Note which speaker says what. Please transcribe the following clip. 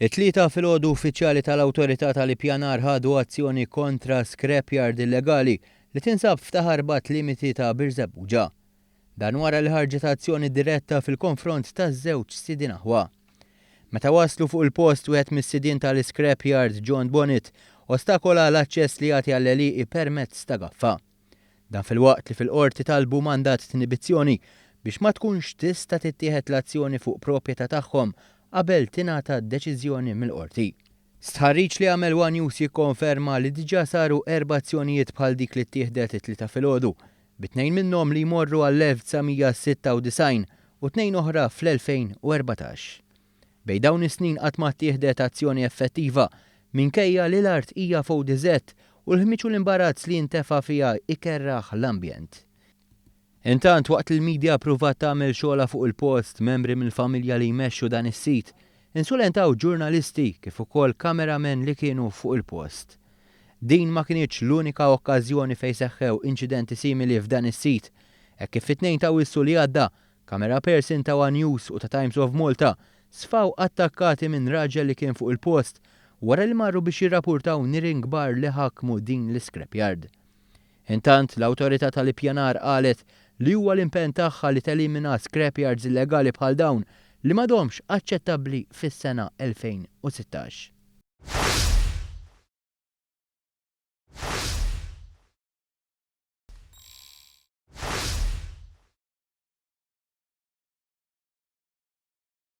Speaker 1: It-Tlieta filgħodu uffiċjali tal-Awtorità tal-Ippjanar ħadu azzjoni kontra scrapyard illegali li tinsab f'Ta' Ħarbat limiti ta' Birżebbuġa. Dan wara li ħarġet azzjoni diretta fil-konfront ta' żewġ sidien aħwa. Meta waslu fuq il-post wieħed mis-sidien tal-iscrapyard John Bonnet ostakola l-aċċess li jagħti għall-għelieqi permezz ta' gaffa. Dan filwaqt li fil-Qorti talbu mandat t'inibizzjoni biex ma tkunx tista' tittieħed l-azzjoni fuq proprjetà tagħhom qabel tingħata deċiżjoni mill-Qorti. Stħarriġ li għamel one News jikkonferma li diġà saru erba' azzjonijiet bħal dik li ttieħdet it-Tlieta filgħodu, bi tnejn minnhom li jmorru għall-1996 u tnejn oħra fl-2014. Bejn dawn is-snin qatt ma ttieħdet azzjoni effettiva minkejja li l-art hija f'ODZ u l-ħmieġ u l-imbarazz li jintefa' fiha jkerrah l-ambjent. Intant, waqt li l-media ppruvat tagħmel xogħolha fuq il-post, membri mill-familja li jmexxu dan is-sit insulentaw ġurnalisti kif ukoll cameramen li kienu fuq il-post. Din ma kinitx l-unika okkażjoni fejn seħħew inċidenti simili f'dan is-sit, hekk kif fit-2 t'Awwissu li għadda Cameraperson ta' one News u ta' Times of Malta sfaw attakkati minn raġel li kien fuq il-post wara li marru biex jirrapurtaw nirien kbar li ħakmu din l-iscrapyard. Intant, l-Awtorità tal-Ippjanar qalet li huwa l-impenn tagħha li telimina scrapyards illegali bħal dawn li m'għadhomx aċċettabbli fis-sena 2016.